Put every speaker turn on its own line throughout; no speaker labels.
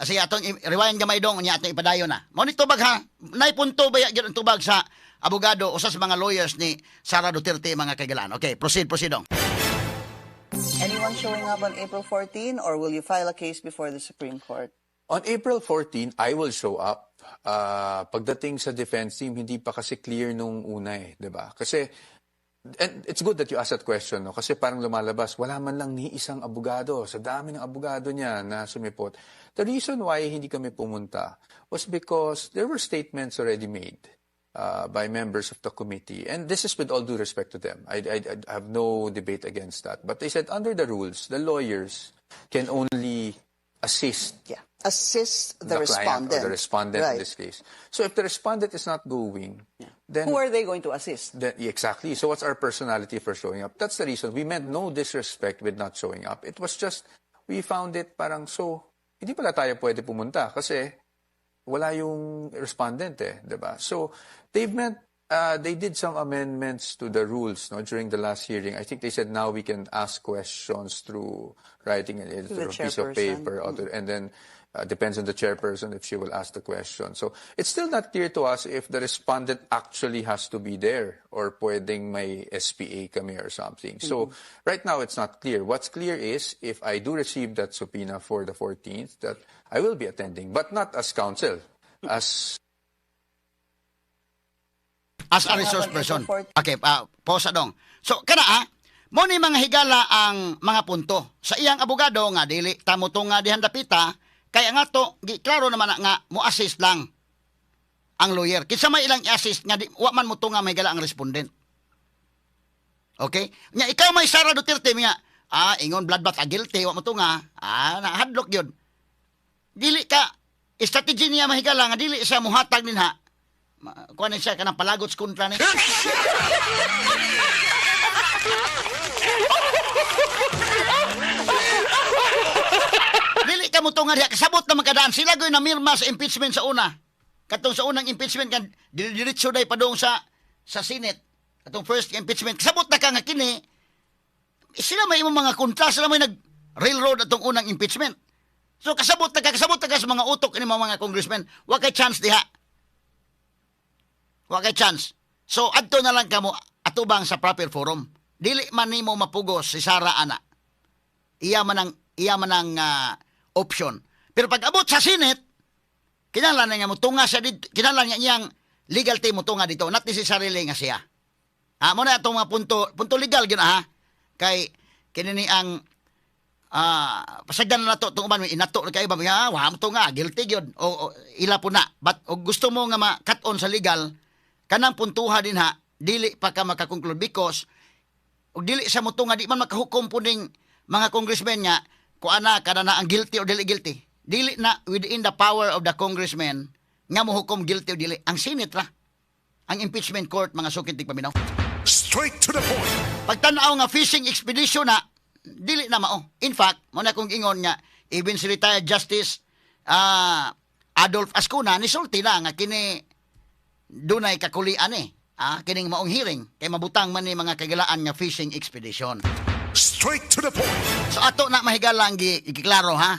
Sige, atong rewind gamay dong, unya atong ipadayon na. Mao ni tubag ha. Nay punto ba gyud ang tubag sa abogado, usa sa mga lawyers ni Sara Duterte, mga kaigalaan. Okay, proceed, proceed dong.
Anyone showing up on April 14 or will you file a case before the Supreme Court?
On April 14, I will show up. Pagdating sa defense team, hindi pa kasi clear nung una eh, 'di ba? Kasi and it's good that you asked that question, no? Kasi parang lumalabas, wala man lang ni isang abogado. Sa dami ng abogado niya na sumipot. The reason why hindi kami pumunta was because there were statements already made by members of the committee. And this is with all due respect to them. I have no debate against that. But they said under the rules, the lawyers can only assist
Assist the
client
respondent.
Or the respondent in this case. So if the respondent is not going, then
Who are they going to assist?
Then, yeah, exactly. So what's our personality for showing up? That's the reason. We meant no disrespect with not showing up. It was just, we found it parang so, hindi pala tayo pwede pumunta kasi wala yung respondent eh, 'di ba? So they did some amendments to the rules, no, during the last hearing. I think they said now we can ask questions through writing it
To the
through a piece of
chairperson.
Paper, and then depends on the chairperson if she will ask the question. So it's still not clear to us if the respondent actually has to be there or pwedeng may SPA kami or something. So right now it's not clear. What's clear is if I do receive that subpoena for the 14th, that I will be attending, but not as counsel, as
As a resource
On
person.
April 14.
Okay, pause dong. So kana ah, mo ni mga higala ang mga punto sa iyang abogado nga dili tamo to nga dihan dapita kaya nga to gi klaro naman na nga mo assist lang ang lawyer. Kinsa may ilang i-assist nga di, wa man mo to nga mahigala ang respondent. Okay? Nya ikaw may Sara Duterte nga ingon bloodbath, guilty, wa mo to nga nahadlok yun. Dili ka strategy niya mahigala nga dili siya muhatag dinha. Kuha ni siya kanang palagot sa kontra ni. Dili ka mo tunga diha kasabot na magkadaan sila goy namirma sa impeachment sa una. Katong sa unang impeachment kan diretso day padung sa Senate. Katong first impeachment kasabot na ka nga kini sila may imong mga kontra, sila may nag railroad atong unang impeachment. So kasabot na ka sa mga utok ini mga congressmen. Wa kay chance diha. Wa kay chance. So adto na lang kamo atubang sa proper forum. Dili man nimo mapugos si Sara ana. Iya man ang option. Pero pag abot sa Senate, kinahanglan na nga motunga siya dito, kinahanglan nga iyang legal team motunga dito, not necessarily nga siya. Mo na atong mga punto, punto legal gyud ha. Kay kini ni ang pasagdan na nato itong uban, inato na kayo ba, wa mo to nga, guilty gyud o ila po na. But og gusto mo nga ma-cut on sa legal, kanang puntuha din ha, dili pa ka makakonclude because og dili sa mo nga di man makahukom po ning mga congressmen nga kuana na kada na ang guilty o dili guilty. Dili na within the power of the congressmen nga mohukom guilty o dili. Ang Senate ra. Ang impeachment court, mga sukit paminaw.
Straight to the point.
Pagtanaw nga fishing expedition na, dili na mao. In fact, mo na kong ingon nga even si retired Justice Adolf Azcuna nisulti na nga kini dunay kakulian eh. Kining maong hearing kay mabutang man ni mga kagalaan nga fishing expedition.
Straight to the point.
So ato na mahigala ang giklaro ha.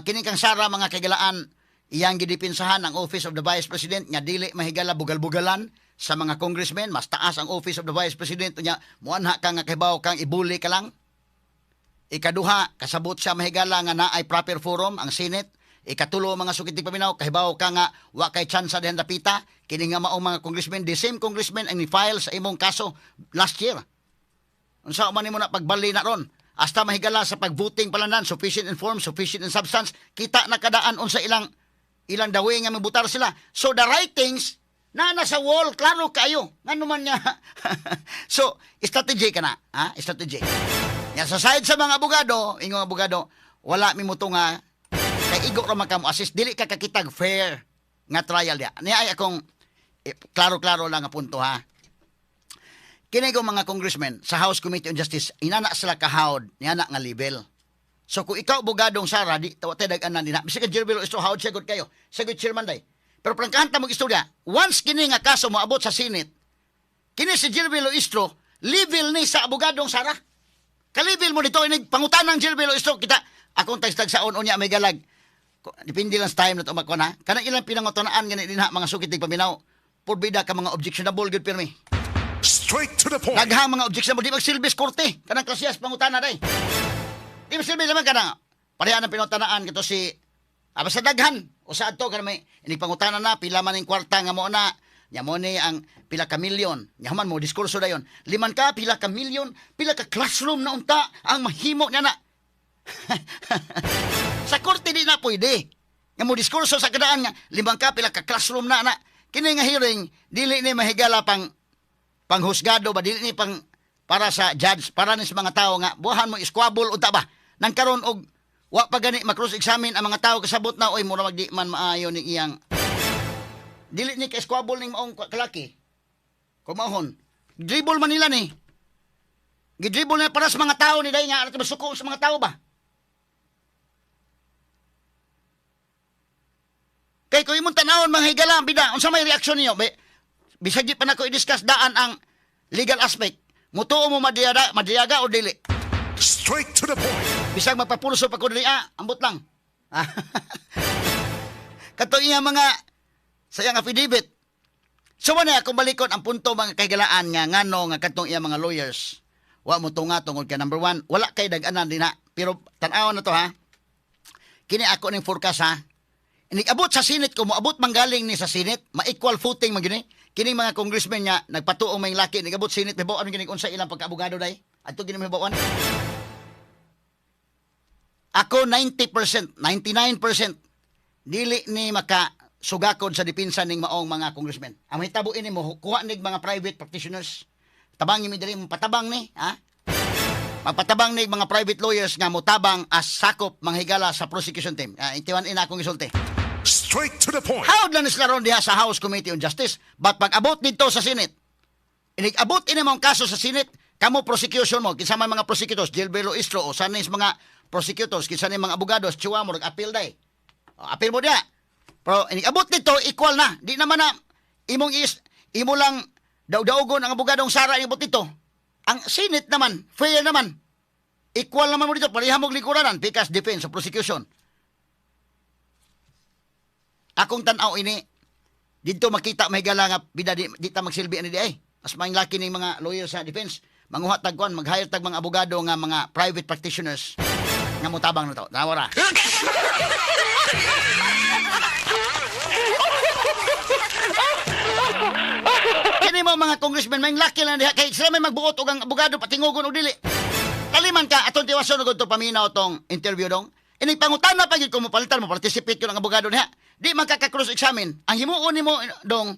Kini kang Sara, mga kagalaan, iyang gidipinsahan ang Office of the Vice President nga dili mahigala bugal-bugalan sa mga congressmen, mas taas ang Office of the Vice President nya muanha ka nga kahibaw kang ibuli ka lang. Ikaduha, kasabot siya mahigala nga naay proper forum ang Senate. Ikatulo, mga sukitig paminaw, kahibaw ka nga wa kay chance dihan dapita kini nga maong mga congressmen, the same congressmen ang ni-file sa imong kaso last year. Unsa man nimo na pagbali na ron? Hasta mahigala sa pag-voting pala nan, sufficient in form, sufficient in substance, kita na kadaan unsa ilang dawi nga mabutar sila. So the writings na nasa wall, klaro kayo. Ngano man niya. So, strategy ka na, ha? Strategy. Ya, sa side sa mga abogado, ingong abogado, wala mi mo nga kay igo ra man ka mo assist, dili ka kakitag fair nga trial dia. Niya ay akong klaro-klaro lang nga punto ha. Kini ko mga congressmen sa House Committee on Justice, inana sila kahawd, niana nga level. So kung ikaw abogadong Sara, di tawa tay dag-anan dinha. Bisag ka Jervil Luistro, hawd siya gud kayo. Siya gud chairman day. Pero prangkahan ta mag-istorya, once kini nga kaso moabot sa Senate, kini si Jervil Luistro, level ni sa abogadong Sara. Ka-level mo dito, inig pangutan ng Jervil Luistro, kita, akong tagstag saon unya may galag. Depende lang sa time na to makuha na. Kanang ilang pinangutanaan gani dinha, mga suki tigpaminaw. Purbida ka mga objectionable gud pirmi.
Straight to the point.
Daghang mga objectionable, di magsilbi sa korte. Kanang klasiyas pangutana day. Di magsilbi naman kanang pareha ng pinangutanaan kito si basta daghan usa adto kanang may inig pangutana na pila man ning kwarta nga mo na nya mo ni ang pila ka milyon nya man mo diskurso dayon liman ka pila ka milyon, pila ka classroom na unta ang mahimo niya na. Sa korte di na pwede nga mo diskurso sa kadaan nga limang ka pila ka classroom na na. Kini nga hearing dili ni mahigala pang panghusgado ba, dili ni pang para sa judge, para ni sa mga tao nga buhan mo squabble unta ba. Nang karon og wa pa gani ma-cross examine ang mga tao, kasabot na, oy, mura magdi man maayo ning iyang, dili ni ka squabble ning maong kalaki. Kumahon dribble man nila ni, gidribble na para sa mga tao ni dai nga ato masuko sa mga tao ba. Kay kung imong tanawon, mga higala, bida, unsa may reaksyon niyo? Bisag di pa nako i-discuss daan ang legal aspect. Mutuo mo Madriaga, Madriaga o dili?
Straight to the point.
Bisag magpapulso pa ko dili, ambot lang. Kato iya mga sa iyang affidavit. So wala akong balikon ang punto, mga kahigalaan, nga ngano nga katong iya mga lawyers wa mo tunga tungod kay number one, wala kay dag-anan din na. Pero tan-awon na to ha. Kini ako ning forecast ha. Inig-abot sa Senate, kung moabot manggaling ni sa Senate, ma-equal footing man gini. Kining mga congressmen nga nagpatuong may laki, nigabot Senate, mibaw-an gini unsa ilang pagkaabogado day. Adto gini mibaw-an. Ako 90%, 99% dili ni maka sugakod sa depensa ning maong mga congressmen. Ang mahitabo ini mo kuha nig mga private practitioners. Tabangi mi diri mo patabang ni, ha? Magpatabang ni mga private lawyers nga motabang as sakop manghigala sa prosecution team. Itiwan ina akong isulti.
Straight to the point.
How lang ni sila ron diha sa House Committee on Justice? But pag abot dito sa Senate, inig abot ini mong kaso sa Senate, kamo prosecution mo, kinsa may mga prosecutors, Gilbert Istro o sa mga prosecutors, kinsa ni mga abogados, tsuwa mo, appeal day. O, appeal mo diha. Pero inig abot dito, equal na. Di naman na imong is, imo lang daw-daugon ang abogadong Sara inabot dito. Ang Senate naman, fair naman. Equal naman mo dito, pareha mong lingkuranan, because defense o prosecution. Akong tan-aw ini, dito makita may gala nga bida di ta magsilbi ani di ay. Mas maing laki ning mga lawyer sa defense. Manguha tag kuan, mag-hire tag mga abogado nga mga private practitioners nga motabang na to. Nawara. Kini mo mga congressmen, may laki lang diha kay sila may magbuot og ang abogado patingugon og dili. Kaliman ka atong tiwason og to paminaw tong interview dong. Inig pangutana pa gyud ko mo palitan mo participate yun ang abogado niya. Di man ka cross examine. Ang himuon nimo dong,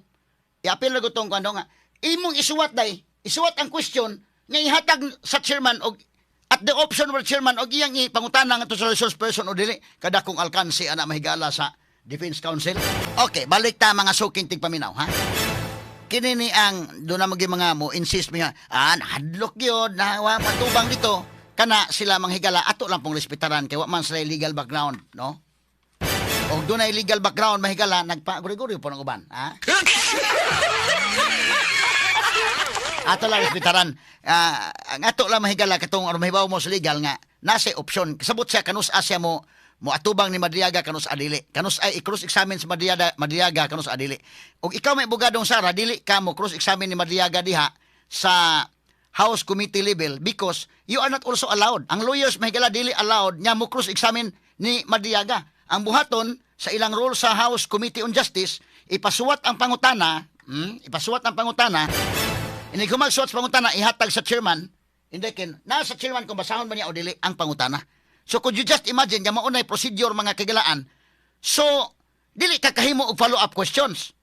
i-appeal na gud tong kuan dong nga. Imong isuwat day, isuwat ang question nga ihatag sa chairman og at the option of the chairman og iyang ipangutana nga to sa resource person o dili kada kung alkanse ana mahigala sa defense counsel. Okay, balik ta, mga suking tigpaminaw ha. Kini ni ang doon na magi mga mo insist mi nga nahadlok gyud na wa matubang dito kana sila manghigala, ato lang pong respetaran kay wa man sila legal background, no? Og doon ay legal background mahigala, nagpa Gregorio po ng uban ha. Ato lang respetaran. Ang ato lang mahigala katong aron mahibaw mo sa legal nga nasa option kasabot siya kanus asya mo mo atubang ni Madriaga kanus adili, kanus ay i-cross examine sa Madriaga, Madriaga kanus adili. Og ikaw may abogadong Sara, dili ka mo cross examine ni Madriaga diha sa House Committee level because you are not also allowed. Ang lawyers mahigala dili allowed nya mo cross examine ni Madriaga. Ang buhaton sa ilang role sa House Committee on Justice, ipasuwat ang pangutana, ipasuwat ang pangutana. Ini humagsuwat sa pangutana, ihatag sa chairman. Hindi kin nasa chairman kung basahon ba niya o dili ang pangutana. So could you just imagine nga maunay procedure, mga kagilaan? So dili ka kahimo og follow-up questions.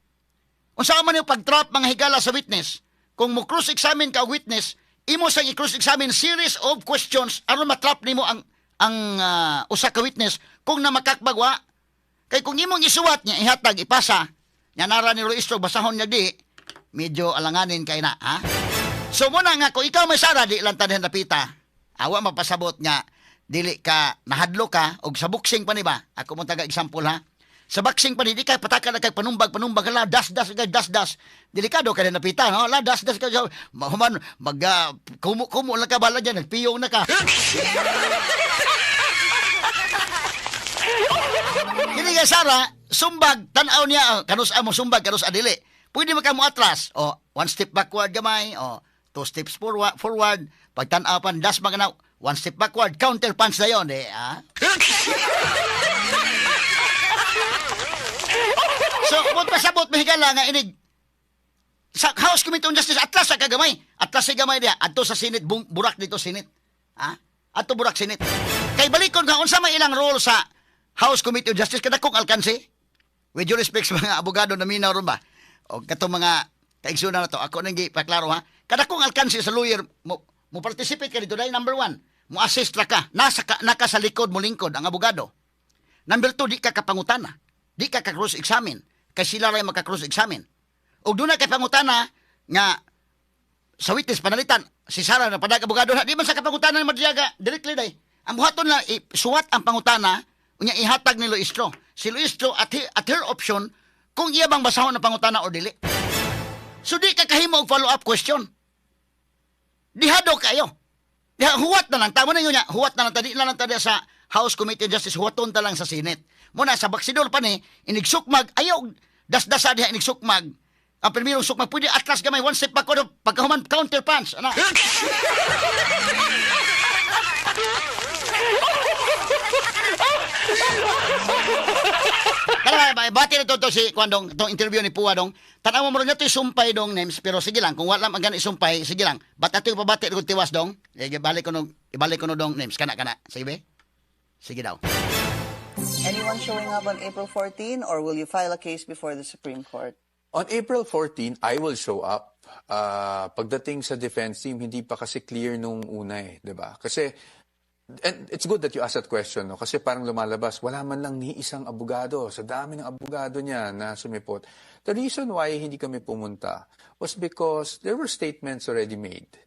Unsa man yung pag-trap mga higala sa witness? Kung mo cross-examine ka og witness, imo sang i-cross-examine series of questions aron matrap nimo ang usa ka witness kung na makakbagwa. Kay kung imong isuwat niya ihatag ipasa nya nara ni Roistro basahon niya di, medyo alanganin kay na ha. So muna nga kung ikaw may Sara, di lang tanan napita. Awa mapasabot nga dili ka nahadlo ka og sa boxing pa ni ba? Ako mo taga example ha. Sa boxing pa ni di ka pataka na kay panumbag panumbag la das das kay das das. Delikado ka na napita no. La das das ka human mag kumo kumo lang ka bala diyan, nagpiyong na ka. Kini nga Sara, sumbag, tan-aw niya, oh, kanus mo sumbag, kanus adili. Pwede man ka mo atras, o one step backward gamay, o two steps forward, forward. Pag tan-aw pan, das maganaw, one step backward, counter punch na yon, eh, ah. So, kung pasabot, mahigala nga inig, sa House Committee on Justice, atlas sa kagamay. Atlas sa gamay diya. Adto sa Senate, burak dito Senate. Ha? Adto burak Senate. Kay balikon ka, unsa may ilang role sa House Committee on Justice, kada kong alkansi? With due respect sa mga abogado na minaw ron ba? O katong mga kaigsunan na to, ako nang gipaklaro ha. Kada kong alkansi sa lawyer, mo participate ka dito dahil number one, mo assist ra ka. Nasa ka, naka sa likod mo lingkod ang abogado. Number two, di ka kapangutana. Di ka ka-cross-examine. Kay sila ray maka-cross-examine. Og doon na kay pangutana nga sa witness panalitan, si Sara na padag abogado na, di man sa kapangutana ni Madriaga directly day. Ang buhaton na suwat ang pangutana, unya ihatag ni Luistro. Si Luistro at her option kung iya bang basahon ang pangutana or dili. So di ka kahimo og follow-up question. Dihado kayo. Diha, huwat na lang. Tama na yun niya. Huwat na lang. Di na lang ta sa House Committee on Justice. Huwaton ta lang sa Senate. Muna sa baksidor pa ni, inigsukmag, ayaw, dasdasa diha inigsukmag. Ang primerong sukmag, pwede atlas gamay, one step backward, pagkahuman, counter punch. Ana. Kaya ba, bati na to si Kwandong, itong interview ni Pua dong. Tanawa mo rin na ito isumpay dong, names, pero sige lang, kung wala man gani isumpay, sige lang. Ba't ato yung pabati kung tiwas dong? Eh, ibalik ko no, ibalik ko no dong, names, kana, kana. Sige be? Sige daw.
Anyone showing up on April 14 or will you file a case before the Supreme Court?
On April 14, I will show up. Pagdating sa defense team, hindi pa kasi clear nung una eh, 'di ba? Kasi and it's good that you asked that question, no? Kasi parang lumalabas, wala man lang ni isang abogado. Sa dami ng abogado niya na sumipot. The reason why hindi kami pumunta was because there were statements already made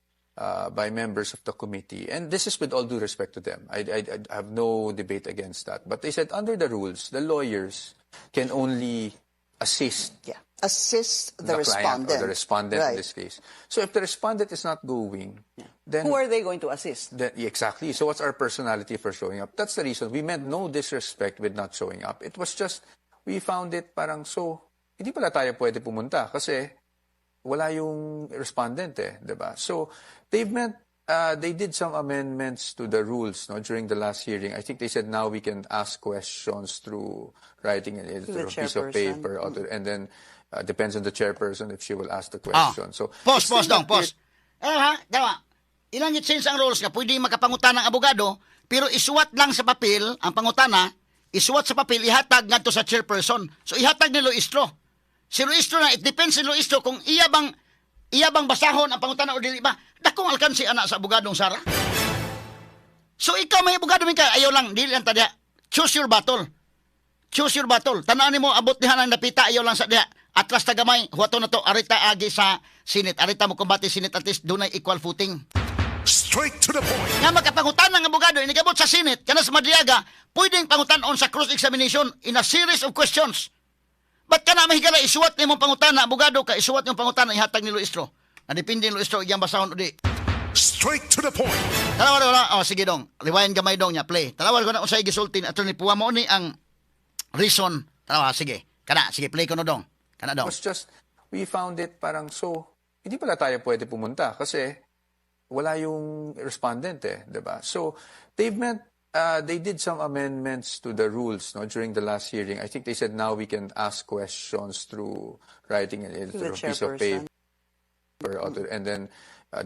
by members of the committee. And this is with all due respect to them. I have no debate against that. But they said under the rules, the lawyers can only assist
Assist the
client
respondent.
or the respondent in this case. So if the respondent is not going, then
Who are they going to assist?
Then, yeah, exactly. So what's our personality for showing up? That's the reason. We meant no disrespect with not showing up. It was just, we found it parang so, hindi pala tayo pwede pumunta kasi wala yung respondent eh, 'di ba? So they did some amendments to the rules, no, during the last hearing. I think they said now we can ask questions through writing it
To the
through a piece of
chairperson.
Paper, or and then depends on the chairperson if she will ask the
Ah.
question. So
Pause,
it's still
pause dong,
not clear.
pause. Eh ha, dalawa. Ilang i-change ang rules nga pwede makapangutan ng abogado, pero isuwat lang sa papel ang pangutana, isuwat sa papel ihatag ngadto sa chairperson. So ihatag ni Luistro. Si Luistro na, it depends si Luistro kung iya bang basahon ang pangutana o dili ba. Dakong alkansi ana sa abogadong Sara. So ikaw may abogado min ka, ayaw lang, dili lang ta diha. Choose your battle. Choose your battle. Tanaan nimo abot diha ng napita, ayaw lang sa diha. Atlas ta gamay, huwato na to, arita agi sa Senate, arita mo kumbate Senate, at least dunay equal footing.
Straight to the point.
Nga makapangutan ng abogado, inigabot sa Senate, kana sa Madriaga, pwedeng pangutan-on sa cross-examination in a series of questions. Ba't ka na mahigala, isuwat nimo pangutana, abogado ka, isuwat nimo pangutana, ihatag ni Luistro. Na depende ni Luistro, iyang basahon o di.
Straight to the point.
Tanawa wala. Oh, sige dong. Rewind gamay dong niya, play. Tanawa ko na unsay gisulti ni Attorney Pua mo ni ang reason. Tanawa, sige. Kana, sige, play ko no dong. Kana dong.
Was just, we found it parang so, hindi pala tayo pwede pumunta kasi wala yung respondent eh, 'di ba? So, they did some amendments to the rules, no, during the last hearing. I think they said now we can ask questions through writing it
To the
through a piece of
chairperson.
Paper, and then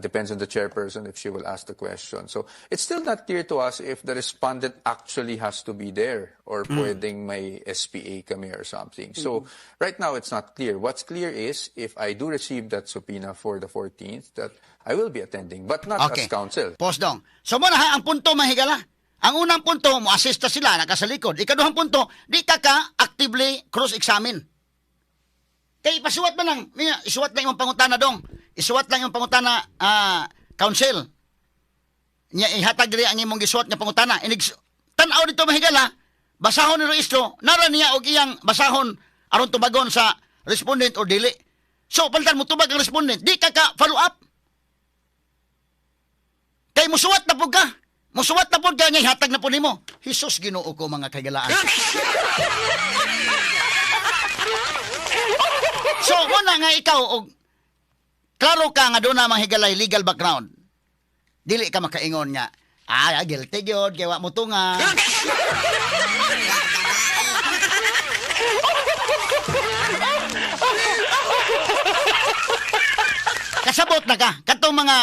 depends on the chairperson if she will ask the question. So, it's still not clear to us if the respondent actually has to be there or pwedeng may SPA kami or something. So, right now, it's not clear. What's clear is if I do receive that subpoena for the 14th, that I will be attending, but not as counsel.
Pause dong. So mo na ha, ang punto mahigala. Ang unang punto, mo assista sila, naka sa likod. Ikaduhang punto, di ka ka actively cross-examine. Kay ipasuwat man lang, minya, isuwat lang imong pangutana dong. Isuwat lang imong pangutana, counsel. Nya ihatag diri ang imong gisuwat nga pangutana. Inig tan-aw dito mahigala, basahon ni Luistro, nara niya og iyang basahon aron tubagon sa respondent or dili. So palitan mo tubag ang respondent, di ka ka follow up. Kay musuwat na pud ka. Musuwat na pod ka nga ihatag na po nimo. Hesus, Ginoo ko, mga kaigalaan. So, muna nga ikaw og klaro ka nga doon na mga higalay legal background. Dili ka makaingon nga, ah, guilty gyud, kay wa mo tunga. Kasabot na ka. Katong mga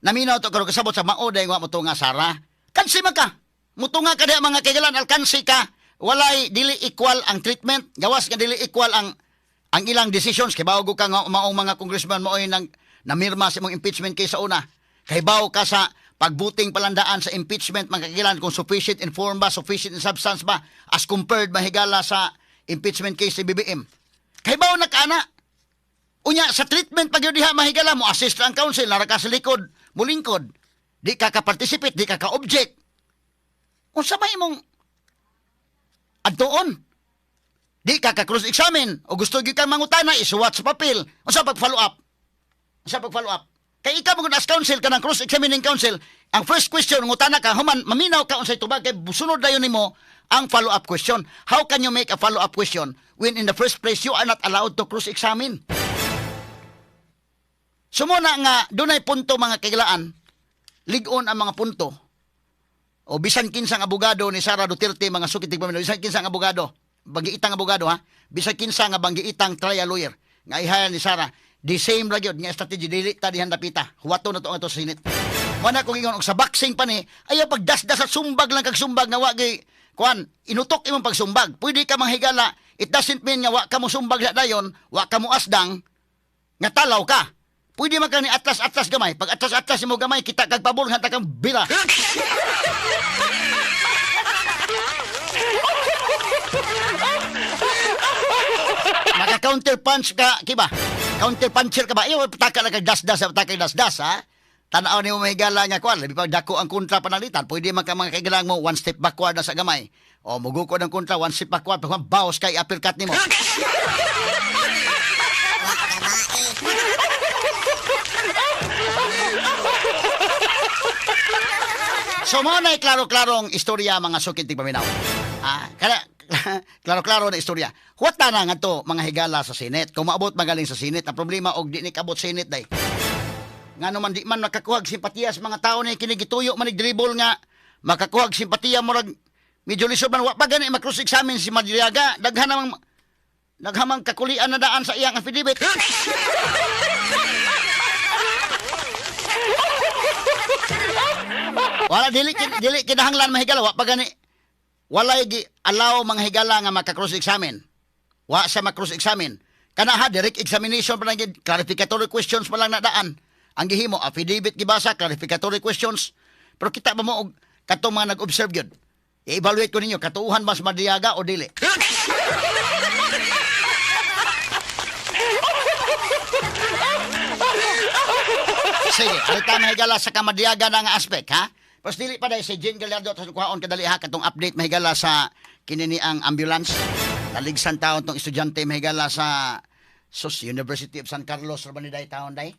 naminaw to karon kasabot sa mao dahil wa mo tunga, Sara. Kansi man ka. Mutunga ka diha, mga kaigalan, alkansi ka. Walay dili equal ang treatment. Gawas nga dili equal ang ilang decisions. Kay bawo ka nga maong mga congressman maoy nang namirma sa imong impeachment case sa una. Kay bawo ka sa pagbuting palandaan sa impeachment, mga kaigalan, kung sufficient in form ba, sufficient in substance ba as compared, mahigala, sa impeachment case si BBM. Kay bawo na ka ana. Unya, sa treatment pag diha, mahigala, mo assist ang counsel, nara ka sa likod, mulingkod. Di ka ka-participate, di ka ka-object. Unsa may imong adtuon? Di ka ka-cross-examine. O gusto gyud kang mangutana, isuwat sa papel. Unsa pag-follow up? Unsa pag-follow up? Kay ikaw mo as counsel ka ng cross-examining counsel, ang first question, ngutana ka, human, maminaw ka unsay tubag, kay sunod dayon nimo ang follow-up question. How can you make a follow-up question when in the first place you are not allowed to cross-examine? Sumuna nga, dunay punto, mga kaigalaan, lig-on ang mga punto. O bisan kinsang abogado ni Sara Duterte, mga sukit tigpaminaw, bisan kinsang abogado, banggiitang abogado ha, bisan kinsa nga banggiitang trial lawyer, nga ihaya ni Sara, the same ra gyud nga strategy, dili ta dihan dapita. Huwato na to ang ato sa Senate. Mana kung ingon og sa boxing pa ni, ayaw pagdasdas at sumbag lang kag sumbag nga wa gyud kuan, inutok imong pagsumbag. Pwede ka manghigala, it doesn't mean nga wa ka mo sumbag sa dayon, wa ka mo asdang, nga talaw ka. Pwede man ka ni atlas-atlas gamay. Pag atlas-atlas mo gamay, kita kag pabor nga kang bira. Maka counter punch ka, kiba? Counter puncher ka ba? Iyo, pataka lang kag dasdas, pataka kag dasdas, ha? Tanaw ni mo mahigala nga kuan, labi pag dako ang kontra panalitan, pwede man ka mga kaigalang mo one step backward na sa gamay. O muguko ng kontra, one step backward, pag bawas kay uppercut nimo. So mo na klaro-klarong istorya, mga sukit tigpaminaw. Ah, kada klaro-klaro na istorya. Huwat na nga to mga higala sa Senate. Kung maabot magaling sa Senate, ang problema og di ni kabot Senate day. Nga naman di man makakuhag simpatiya sa mga tao ni kinigituyo man dribble nga makakuhag simpatiya murag medyo lisod man wa pa gani ma-cross examine si Madriaga. Daghan namang naghamang kakulian na daan sa iyang affidavit. Wala dili dili kinahanglan mahigala wa pa gani walay gi allow mga higala nga maka-cross examine. Wa sa ma-cross examine. Kana ha direct examination pa lang gid, clarificatory questions pa lang na daan. Ang gihimo affidavit gibasa, clarificatory questions. Pero kita ba mo og katong mga nag-observe gyud? I-evaluate ko ninyo katuuhan mas Madriaga o dili. Sige, alita mahigala sa kamadriaga na nga aspect, ha? Pas dili pa dahil si Jane Gallardo at kuhaon kadali ha katong update mahigala sa kinini ang ambulance. Naligsan taon tong estudyante mahigala sa sus University of San Carlos ra ba ni day taon day?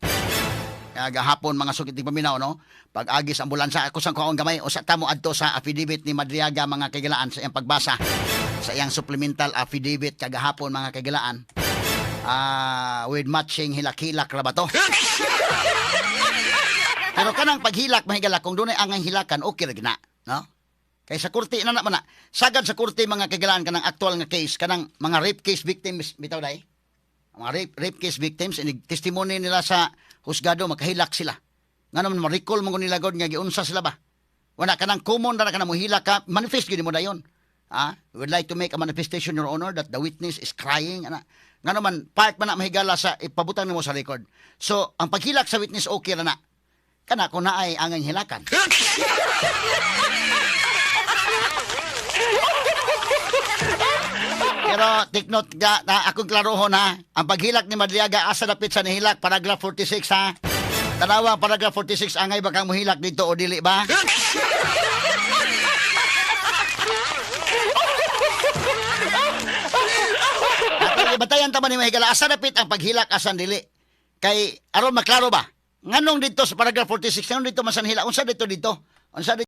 Gahapon mga sukit tig paminaw, no? Pag-agis ambulansa ako sang kuhaon gamay usa ta mo adto sa affidavit ni Madriaga mga kaigalaan sa iyang pagbasa sa iyang supplemental affidavit kagahapon mga kaigalaan. With matching hilak-hilak ra ba to? Pero kanang paghilak mahigala kung dunay angang hilakan okay ra gina, no? Kay sa korte na naman na. Sagad sa korte mga kaigalaan kanang aktual nga case kanang mga rape case victims bitaw day. Mga rape case victims inig testimony nila sa husgado makahilak sila. Ngano man ma-recall mo nila god nga giunsa sila ba? Wala kanang common ra kanang mohilak ka, manifest gyud mo dayon. Ah, we would like to make a manifestation, Your Honor, that the witness is crying ana. Ngano man part man na mahigala sa ipabutang nimo sa record. So, ang paghilak sa witness okay ra na. Kana kung naay angang hilakan. Pero take note ka, na akong klarohon ha. Ang paghilak ni Madriaga asa dapit sa nihilak, paragraph 46 ha. Tanawa ang paragraph 46, angay ba kang muhilak dito o dili ba? Ato batayan ta man ni mahigala asa dapit ang paghilak asan dili. Kay aron maklaro ba? Nganong dito sa paragraph 46, nganong dito masan hilak? Unsa dito dito? Unsa